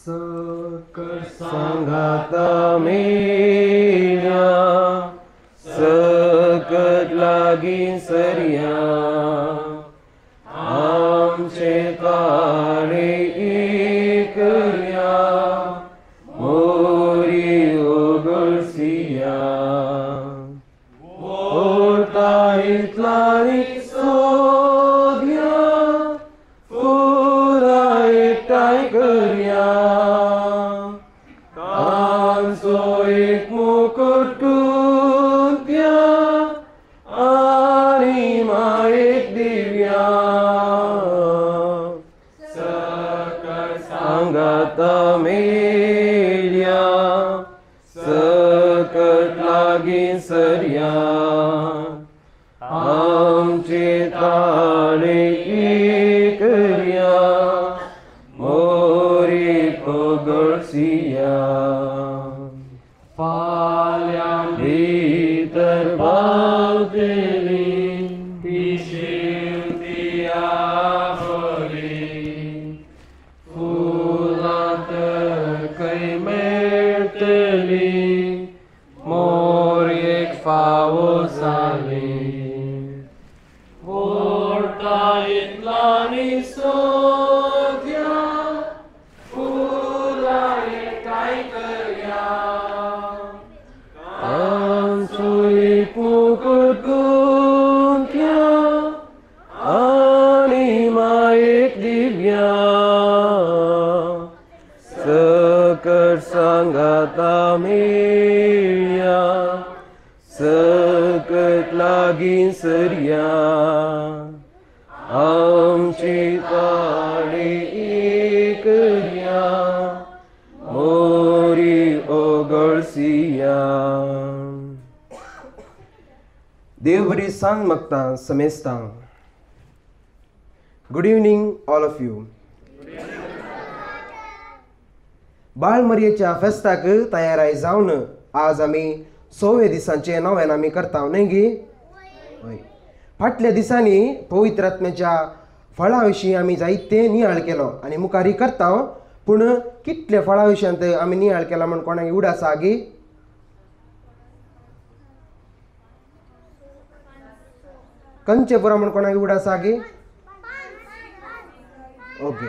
सकट सांगाता मेळ्या, सकट लागीं सरया, आमचे ताळे एकया, मोरी उगडसिया. ओरता इतलानी सोदया, फुलां एकठांय करया, तांचो एक मुकुट गुंथया, आनी मायेक दिवया. सकट सांगाता मेळ्या, सकट लागीं सरया, आमचे ताळे एकया, मोरी पगडसिया. फाल्यां भितर पावतली ती शेवतिया बरी, फुलां तर खंय मेळटली, मोरयेक फावो जाली. व्हडता इतलांनी सोदया, फुलां एकठांय करया, आमचो एक मुकुट गुंथया, आनी मायेक दिवया. सकट सांगाता मेळ्या, सकट लागीं सरया, आमचे ताळे एकया, मोरी ओगळसिया. देव बरी सांग मागता समेस्तां. Good evening all of you. बाळ मरयेच्या फेस्ताक तयाराय जावन आज आमी 100 दिसांचे नव्यान आमी करता न्हय गी? हय. फाटल्या दिसांनी पवित्र आत्म्याच्या फळां विशीं आमी जायते नियाळ केलो आनी मुखारी करता, पूण कितले फळां विशयांत आमी नियाळ केला म्हण कोणाक उडास आसा गी? कंचे पुरा म्हण कोणाक उडास आसा गी? ओके,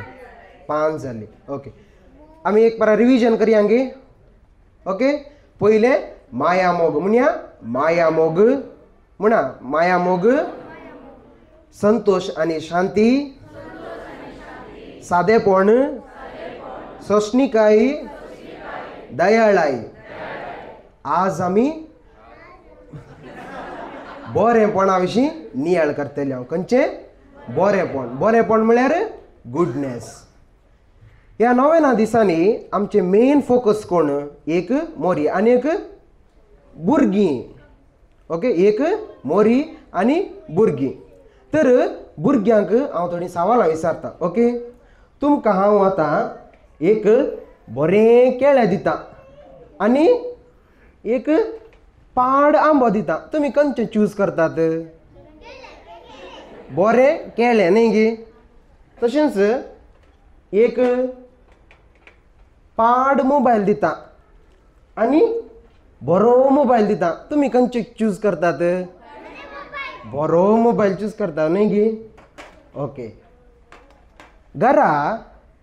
5 जाली. ओके, आमी एक परा रिविजन करया गे. ओके, पयलें माया मोग म्हणया, माया मोग म्हणा, माया मोग, संतोष आनी शांती, सादेपण, सोंसणीकाय, दयाळाय. आज आमी बरेपणा विशीं नियाळ करतले. हांव खंयचें बरेपण? बरेपण म्हळ्यार गुडनेस. ह्या नव्याना दिसांनी आमचें मेन फोकस कोण? एक मोरी आनी एक भुरगीं. ओके, एक मोरी आनी भुरगीं. तर भुरग्यांक हांव थोडीं सवालां विचारता. ओके, तुमकां हांव आतां एक बरें केळें दिता आनी एक पाड आंबो दिता, तुमी खंयचें चूज करतात? बरें केळें न्ही गी? तशेंच एक पाड मोबायल दिता आनी बरो मोबायल दिता, तुमी खंयचे चूज करतात? बरो मोबायल चूज करता न्ही गी? ओके, घरा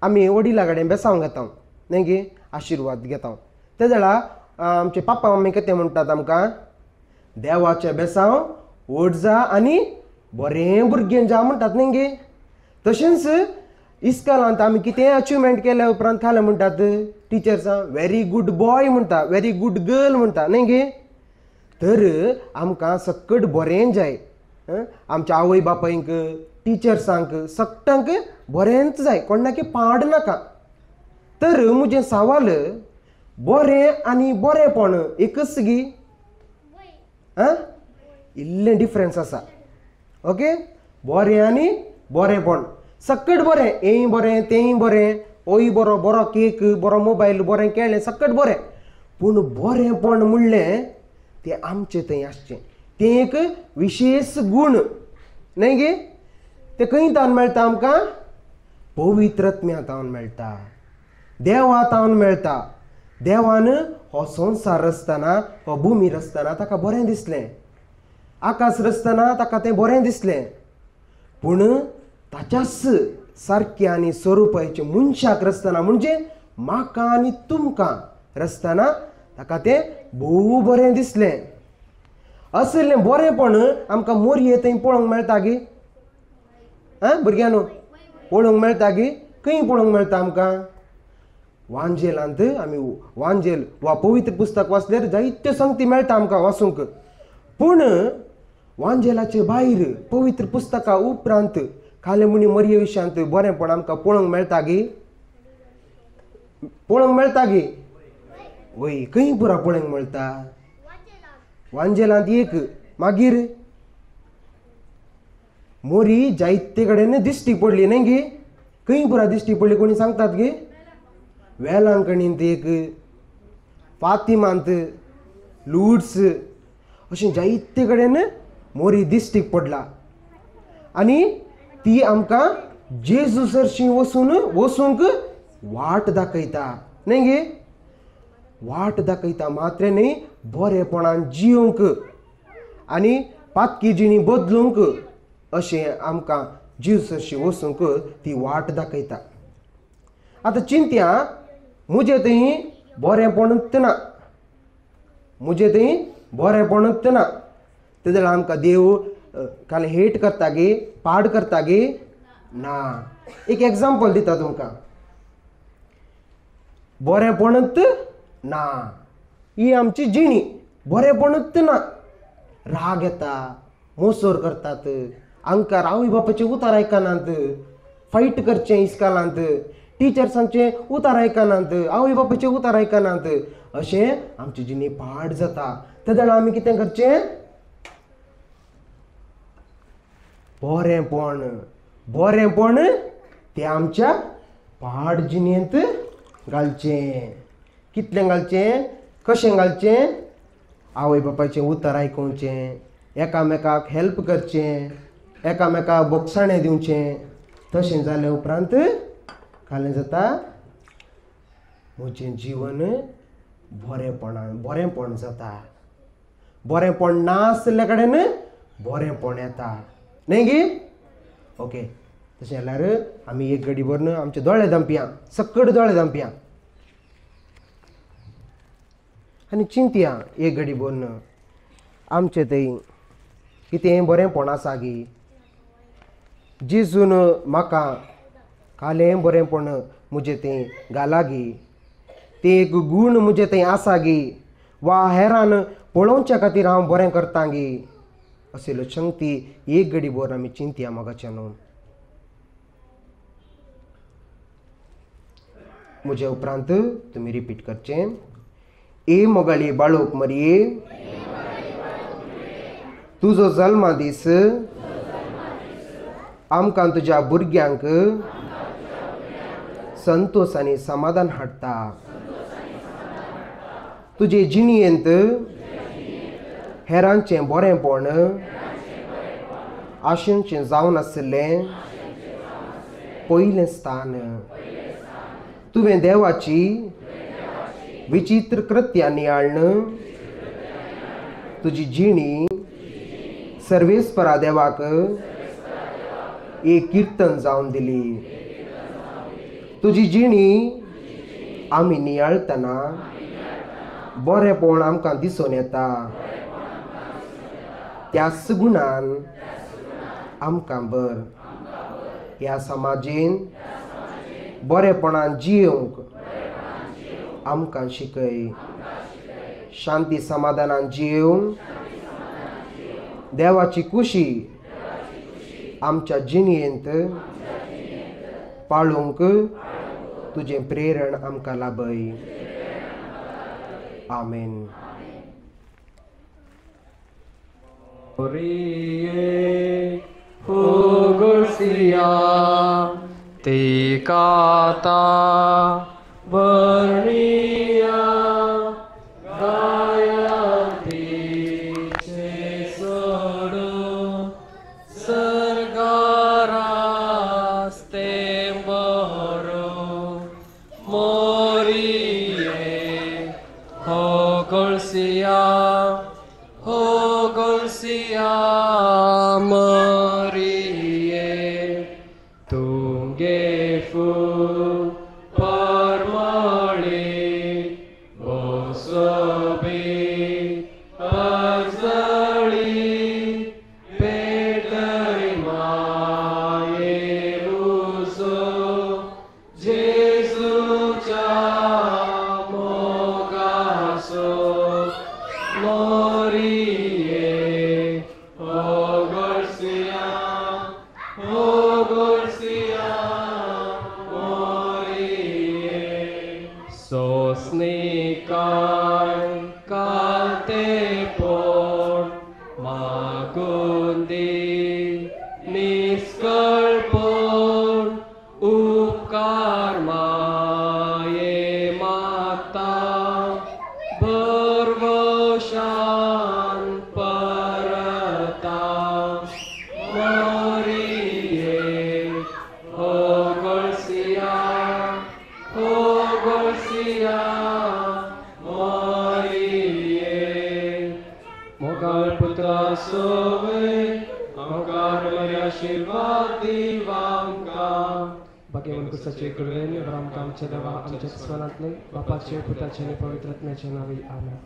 आमी वडिला कडेन बेसांव घेता न्ही गी, आशिर्वाद घेता. ते जाल्यार आमचे पापा मम्मी कितें म्हणटात आमकां? देवाचें बेसांव व्हड जा आनी बरें भुरगें जा म्हणटात न्ही गे? तशेंच इस्कॉलांत आमी कितेंय अचिवमेंट केल्या उपरांत खालें म्हणटात टिचर्सां व्हेरी गूड बॉय म्हणटा, व्हेरी गूड गर्ल म्हणटा न्ही गे? तर आमकां सकट बरें जाय, आमच्या आवय बापायंक, टिचर्सांक, सगळ्यांक बरेंच जाय, कोणाकी पाड नाका. तर म्हजें सवाल, बरें आनी बरेंपण एकच गी? आं, इल्लें डिफरन्स आसा. ओके, बरें आनी बरेंपण सकट बरें, हेंय बरें तेंय बरें, ओय बरो, बरो केक, बरो मोबायल, बरें केळें, सकट बरें. पूण बरेंपण म्हणलें तें आमचें थंय आसचें, तें एक विशेश गूण न्हय गे? तें खंय तावन मेळटा आमकां? पवित्र आत्म्या तावन मेळटा. देवा तावन मेळटा. देवान हो संवसार रचतना, हो भुमी रचतना ताका बरें दिसलें, आकाश रचतना ताका तें बरें दिसलें, पूण ताच्याच सारकें आनी स्वरुपाचें मनशाक रचतना म्हणजे म्हाका आनी तुमकां रचतना ताका तें भोव बरें दिसलें. असलें बरेंपण आमकां मोरये थंय पळोवंक मेळटा गी? आं भुरग्यांनो, पळोवंक मेळटा गी? खंय पळोवंक मेळटा आमकां? वांजेलांत. आमी वांजेल वा पवित्र पुस्तक वाचल्यार जायत्यो संगती मेळटा आमकां वाचूंक. पूण वांजेलाचे भायर पवित्र पुस्तका उपरांत खाले मुनी मरये विशयांत बरेंपण आमकां पळोवंक मेळटा गी? पळोवंक मेळटा गी? वय, खंय पुरा पळोवंक मेळटा? वांजेलांत एक. मागीर मोरी जायते कडेन दिश्टी पडली न्ही गी? खंय पुरा दिश्टी पडली कोणी सांगतात गी? वेलांकणींत एक, फातिमांत, लुड्स, अशें जायते कडेन मोरी दिश्टीक पडला. आनी ती आमकां जेजू सरशी वचून वचूंक वाट दाखयता न्ही गे? वाट दाखयता मात्र न्ही, बरेपणान जियोंक आनी पातकी जिणी बदलूंक अशें आमकां जीव सरशी वचूंक ती वाट दाखयता. आतां चिंत्या, म्हजें थंय बरेंपणूच ना, म्हजें थंय बरेंपणूच ना, तेज्या वेळार आमकां देव काल हेट करता गे, पाड करता गे? ना. एक एग्जाम्पल दिता तुमकां. बरेंपणूच ना ही आमची जिणी, बरेंपणूच ना, राग येता, मोसोर करतात, आमकां आवय बापायचें उतार आयकनात, फायट करचें इस्कालांत, टिचर्सांचें उतार आयकनात, आवय बापायचें उतार आयकनात, अशें आमची जिणी पाड जाता. तेन्ना आमी कितें करचें? बरेंपण, बरेंपण तें आमच्या पाड जिणेंत घालचें. कितलें घालचें? कशें घालचें? आवय बापायचें उतर आयकुचें, एकामेकाक हेल्प करचें, एकामेकाक बोगसाणें दिवचें. तशें जालें उपरांत कालें जाता म्हजें जिवन बरेंपणान बरेंपण जाता. बरेंपण नासल्या कडेन बरेंपण येता न्ही गी? ओके, तशें जाल्यार आमी एक घडी भरून आमचे दोळे धांपया, सकट दोळे धांपया आनी चिंतया एक घडी भरून आमचे थंय कितें बरेंपण आसा गी? जेजून म्हाका कालें बरेंपण म्हजें तें घाला गी? तें एक गूण म्हजें थंय आसा गी? वा हेरान पळोवच्या खातीर हांव बरें करता गी? असल्यो शंक्ती एक घडी भर आमी चिंतया मोगाच्यान. म्हज्या उपरांत तुमी रिपीट करचें. ए मोगाळी बाळोक मरये, तुजो जल्मा दीस आमकां तुज्या भुरग्यांक संतोष आनी समाधान हाडटा. तुजे जिणेंत हेरांचें बरेंपण आशेचें जावन आशिल्लें पयलें स्थान. तुवें देवाची विचित्र कृत्यां नियाळ्न तुजी जिणी सर्वेस्परा देवाक एक किर्तन जावन दिली. तुजी जिणी आमी नियाळतना बरेंपण आमकां दिसून येता. त्याच गुणान आमकां बर ह्या समाजेन बरेपणान जियोंक आमकां शिकय. शांती समाधानान जियोवन देवाची खुशी आमच्या जिणेंत पाळूंक तुजें प्रेरण आमकां लाभय. आमेन. तिकाता वर्णिया गायंतीचे सोडून सर्गारास्ते बरो मोरिये तुमगे फूल परमळी बोसोबी अजळी पेटरी माये उजो जेजूच्या मोगाचो मोरिये ओगोळसिया ओगोळसिया मोरिये सोसनिकाय कालते पोट मागुंदी निस्कळपोण उपकार माये माता भरवशान परता मोरिये ओगोळसिया ओगोळसिया मोरिये मोगाळ पुत्रा सोवे आमकार बरे आशिर्वाद दिवांकां भाग्यवान कुसाचे कृपेन आमकां आमच्या देवा आमच्या स्वरांतले बापाचे पुताचे आनी पवित्र आत्म्याचे नांवी आमेन.